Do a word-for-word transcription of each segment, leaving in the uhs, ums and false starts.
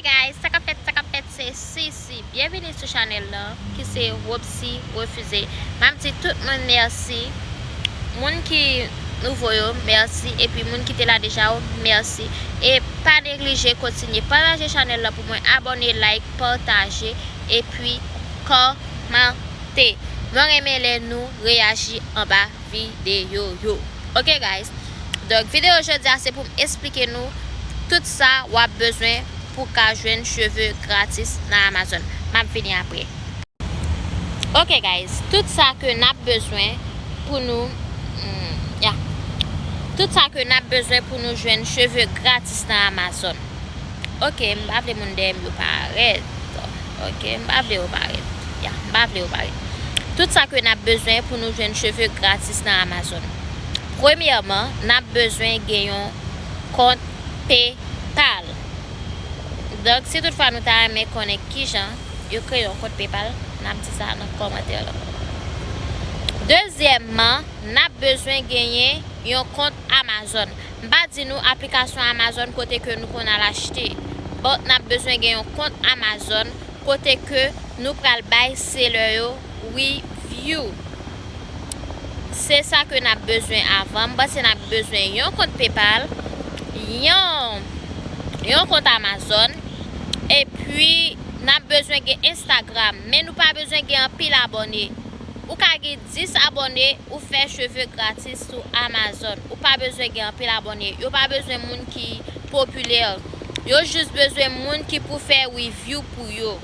Guys, sa k ap fèt, sa k ap fèt, se Sisi. Byenvini sou chanèl lan, ki se Robsy Refusé. M ap di tout moun mèsi. Moun ki nouvo yo, mèsi. Epi moun ki te la deja yo, mèsi. E pa neglije kontinye pataje chanèl lan pou mwen, abòne, like, pataje, epi kòmante. Mwen renmen lè nou reyaji anba videyo yo. Ok, guys. Donk, videyo jodi a se pou m esplike nou tout sa w ap bezwen pou ka jwenn cheve gratis nan Amazon. M ap vini apre. Ok, guys. Tout sa ke n ap bezwen pou nou, hmm, ya. Tout sa ke n ap bezwen pou nou jwenn cheve gratis nan Amazon. Ok, m pa vle moun dèyè m yo parèt. Ok, m pa vle yo parèt. Ya, m pa vle yo parèt. Tout sa ke n ap bezwen pou nou jwenn cheve gratis nan Amazon. Premyèman, n ap bezwen gen yon kont PayPal. Donk, si toutfwa nou ta renmen konnen kijan yo kreye yon kont PayPal, n ap di sa nan kòmantè lan. Dezyèmman, n ap bezwen genyen yon kont Amazon. M pa di nou aplikasyon Amazon kote ke nou konn al achte. But n ap bezwen gen yon kont Amazon kote ke nou pral bay seller yo review. Se sa ke n ap bezwen avan. M panse n ap bezwen yon kont PayPal, yon, yon kont Amazon, epi n ap bezwen gen Instagram. Men nou pa bezwen gen anpil abòne. Ou ka gen dis abòne, ou fè cheve gratis sou Amazon. Ou pa bezwen gen anpil abòne. Yo pa bezwen moun ki popilè. Yo jis bezwen moun ki pou fè review pou yo.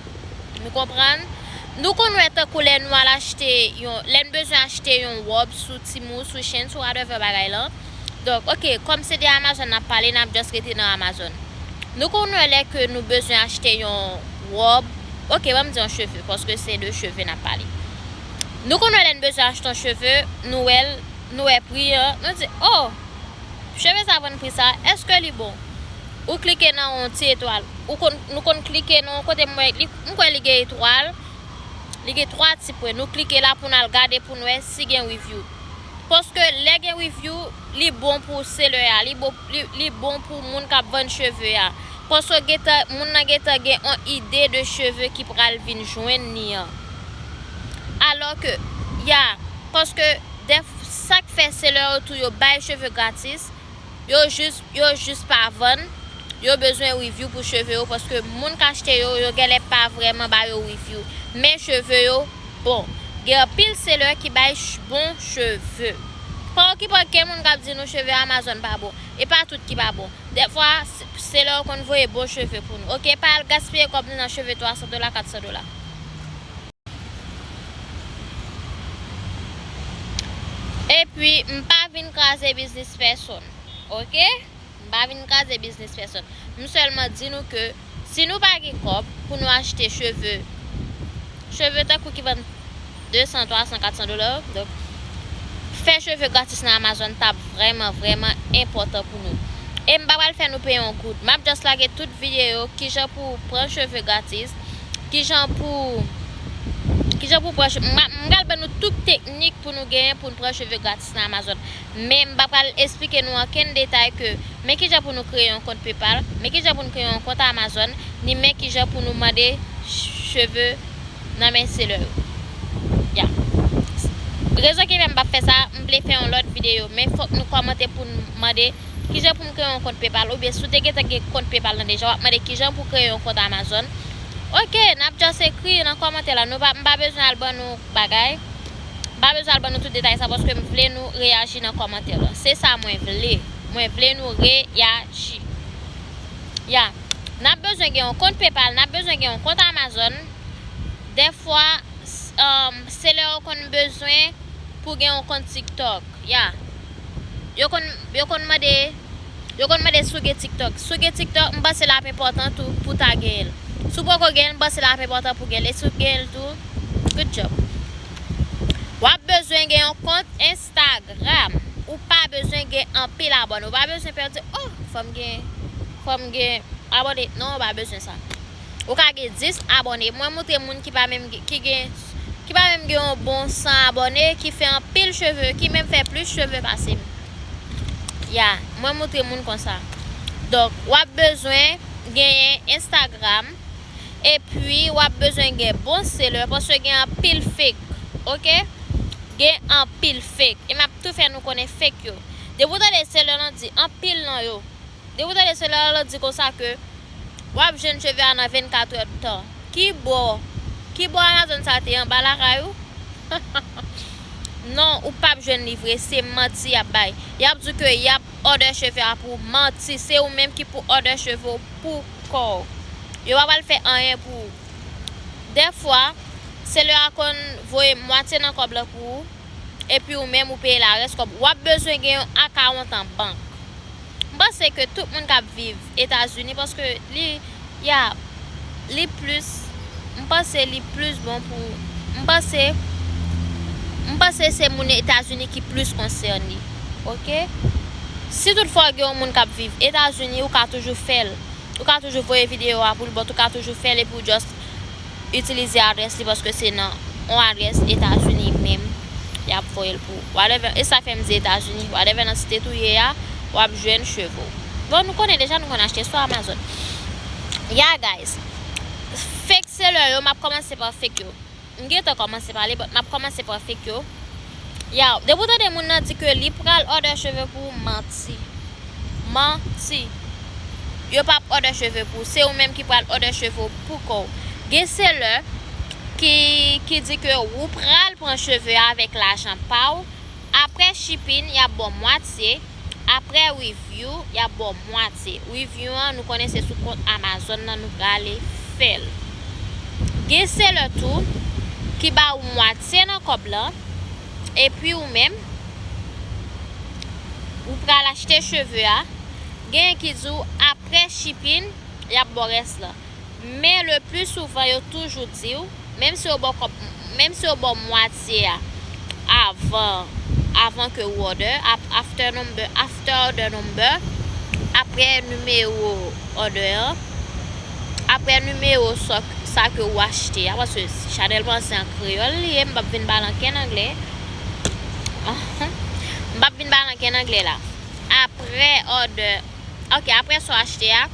Nou konprann? Nou konn wè tankou lè nou al achte yon, lè n bezwen achte yon wòb sou Temu, sou Shein, sou whatever bagay lan. Donk, ok, kòm se de Amazon n ap pale, n ap just rete nan Amazon. Nou konn wè lè ke nou bezwen achte yon wòb, ok, ban m di yon cheve, paske se de cheve n ap pale. Nou konn wè lè n bezwen achte yon cheve, nou wè l, nou wè pri an, nou di, oh, cheve sa vann pri sa, èske li bon? Ou klike nan yon ti etwal. Ou konn, nou konn klike nan yon kote m wè li, m kwè li gen etwal. Li gen twa ti pwen. Nou klike la pou n al gade pou n wè si gen review. Paske lè gen review, li bon pou seller a, li bon, li, li bon pou moun k ap vann cheve a. Paske gentan, moun nan gentan gen yon ide de cheve ki pral vin jwenn li an. Alò ke, ya, paske dè, sa k fè seller yo tou yo bay cheve gratis, yo jis, yo jis pa vann, yo bezwen review pou cheve yo, paske moun k achte yo, yo genlè pa vrèman ba yo review. Men cheve yo bon. Gen anpil seller ki bay ch-, bon cheve. Pa okipe okenn moun k ap di nou cheve Amazon pa bon. E pa tout ki pa bon. Dèfwa, s-, seller yo konn voye bon cheve pou nou. Ok, pa al gaspiye kòb nou nan cheve twa san dola, kat san dola. Epi, m pa vin kraze biznis pèsonn. Ok? M pa vin kraze biznis pèsonn. M sèlman di nou ke si nou pa gen kòb pou nou achte cheve, cheve tankou ki vann de san, twa san, kat san dola, donk, fè cheve gratis nan Amazon t ap vrèman, vrèman enpòtan pou nou. E m pa pral fè nou peye yon goud. M ap just lage tout videyo, kijan pou pran cheve gratis, kijan pou, kijan pou pran cheve. M, m pral ban nou tout teknik pou nou genyen pou n pran cheve gratis nan Amazon. Men m pa pral esplike nou ankenn detay ke men kijan pou nou kreye yon kont PayPal, men kijan pou nou kreye yon kont Amazon, ni men kijan pou nou mande cheve nan men seller yo. Ya. Rezon ki fè m p ap fè sa, m vle fè yon lòt videyo, men fòk nou kòmante pou n mande kijan pou m kreye yon kont PayPal, oubyen si w te gentan gen kont PayPal lan deja, w ap mande kijan pou kreye yon kont Amazon. Ok, n ap just ekri nan kòmantè la, nou pa, m pa bezwen al ban nou bagay. M pa bezwen al ban nou tout detay sa, paske m vle nou reyaji nan kòmantè lan. Se sa mwen vle. Mwen vle nou reyaji. Ya. N ap bezwen gen yon kont PayPal, n ap bezwen gen yon kont Amazon. Dèfwa, s-, um, seller yo konn bezwen pou gen yon kont TikTok. Ya. Yo konn, yo konn mande, yo konn mande si w gen TikTok. Si w gen TikTok, m panse l ap enpòtan tou pou w ta genyen l. Si w poko genyen l, m panse l ap enpòtan pou w genyen l. E si w genyen l tou, good job. W ap bezwen gen yon kont Instagram. Ou pa bezwen gen anpil abòne. Ou pa bezwen pèdi, oh, fò m gen, fò m gen abòne. Non, ou pa bezwen sa. Ou ka gen dis abòne. Mwen moutre moun ki pa menm gen, ki gen, ki pa menm gen yon bon san abòne, ki fè anpil cheve, ki menm fè plis cheve pase m. Ya, mwen moutre moun konsa. Donk, w ap bezwen genyen Instagram, epi w ap bezwen gen bon seller, paske gen anpil fake, oke? Gen anpil fake, e m ap tou fè nou konnen fake yo. Depi w tande seller lan di anpil nan yo, depi w tande seller lan di konsa ke w ap jwenn cheve a nan vennkat è tan. Ki bò? Ki bò Amazon sa te anba lakay ou? Non, ou p ap jwenn li vre, se manti y ap bay. Y ap di ke y ap order cheve a pou ou, manti, se ou menm ki pou order cheve w pou kò w. Yo pa pral fè anyen pou ou. Dèfwa, seller a konn voye mwatye nan kòb lan pou ou, epi ou menm ou peye larès kòb. W ap bezwen gen yon akawont an bank. M panse ke tout moun k ap viv Etazini, paske li, ya, li plis, m panse li plis bon pou, m panse, m panse se moun Etazini ki plis konsène, oke? Si toutfwa gen yon moun k ap viv Etazini, ou ka toujou fè l. Ou ka toujou voye videyo a pou l, but ou ka toujou fè l epi w just itilize adrès li, paske se nan yon adrès Etazini menm y ap voye l pou ou. Whatever, e sa fè m di Etazini, whatever nan state ou ye a, w ap jwenn cheve w. Bon, nou konnen deja, nou konn achte sou Amazon. Yeah, guys. Fake seller yo, m ap kòmanse pa fake yo. M gentan kòmanse pale, but m ap kòmanse pa fake yo. Yow, depi w tande moun nan di ke li pral order cheve pou ou, manti. Manti. Yo p ap order cheve pou ou, se ou menm ki pral order cheve w pou kò w. Gen seller ki, ki di ke ou pral pran cheve a avèk lajan pa w. Apre shipping, y ap ba w mwatye. Apre review, y ap ba w mwatye. Review an, nou konnen se sou kont Amazon nan nou prale fè l. Gen seller tou ki ba ou mwatye nan kòb lan, epi ou menm, ou pral achte cheve a. Genyen ki di w apre shipping, y ap ba w rès lan. Men le plus souvent, yo toujou di w, menm si yo ba w kòb, menm si yo ba w mwatye a, avan, avan ke ou order, ap-, after number, after order number, apre nimewo order an, apre nimewo sa, sa ke ou achte a, paske Chanel Panse an kreyòl li ye, m p ap vin pale ankenn anglè. M p ap vin pale ankenn anglè la. Apre order, ok, apre sa w achte a,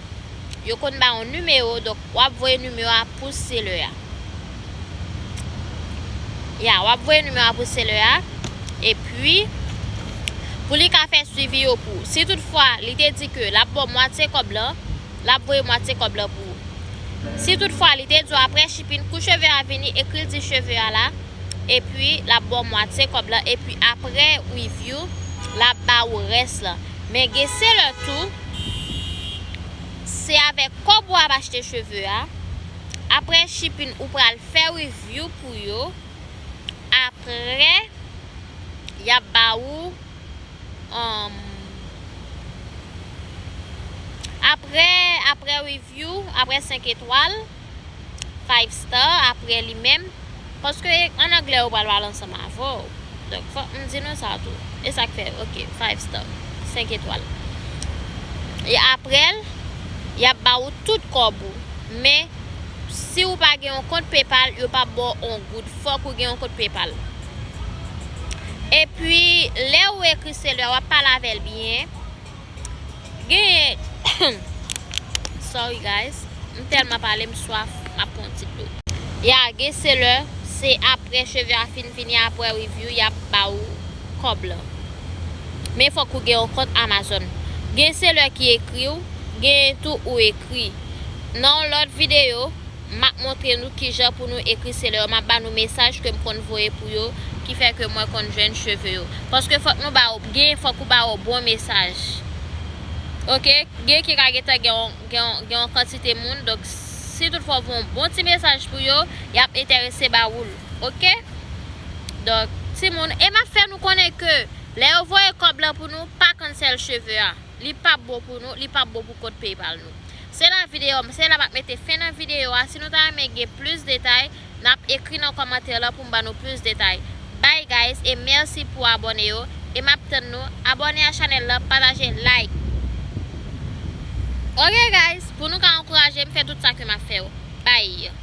yo konn ba w yon nimewo, donk w ap voye nimewo a pou seller a. Ya, w ap voye nimewo a pou seller a, epi pou li ka fè swivi yo pou ou. Si toutfwa li te di ke l ap ba w mwatye kòb lan, l ap voye mwatye kòb lan pou ou. Si toutfwa li te di w apre shipping, kou cheve a vini, ekri l di cheve a la, epi l ap ba w mwatye kòb lan, epi apre review, l ap ba ou rès lan. Men gen seller tou, se avèk kòb ou ap achte cheve a. Apre shipping, ou pral fè review pou yo. Apre, y ap ba ou, um, apre, apre review, apre senk etwal, five star, apre li menm, paske an anglè yo pral pale ansanm avè w. Donk, fòk m di nou sa tou. E sa k fè, ok, five star, senk etwal. E apre l, y ap ba ou tout kòb ou. Men, si ou pa gen yon kont PayPal, yo p ap ba w yon goud. Fòk ou gen yon kont PayPal. Epi, lè ou ekri seller, w ap pale avè l byen. Gen, sorry guys, m tèlman pale, m swaf, m ap pran yon ti dlo. Ya, gen seller, se apre cheve a fin vini, apre review, y ap ba ou kòb lan. Men fòk ou gen yon kont Amazon. Gen seller ki ekri w, gen tou ou ekri. Nan yon lòt videyo, m ap montre nou kijan pou nou ekri seller yo. M ap ba nou mesaj ke m konn voye pou yo, ki fè ke mwen konn jwenn cheve yo. Paske fòk nou ba yo, gen, fòk ou ba yo bon mesaj. Oke? Gen ki ka gentan gen yon, gen yon, gen yon kantite moun. Donk, si toutfwa ou voye yon bon ti mesaj pou yo, y ap enterese ba ou l. Oke? Donk, timoun, e m ap fè nou konnen ke lè yo voye kòb lan pou nou, pa cancel cheve a. Li p ap bon pou nou, li p ap bon pou kont PayPal nou. Se la videyo, se la m ap mete fen nan videyo a. Si nou ta renmen gen plis detay, n ap ekri nan kòmantè lan pou m ban nou plis detay. Bye guys, e mèsi pou abòne yo. E m ap tann nou. Abòne a chanèl lan, pataje, like. Ok guys, pou nou ka ankouraje m fè tout sa ke m ap fè yo. Bye.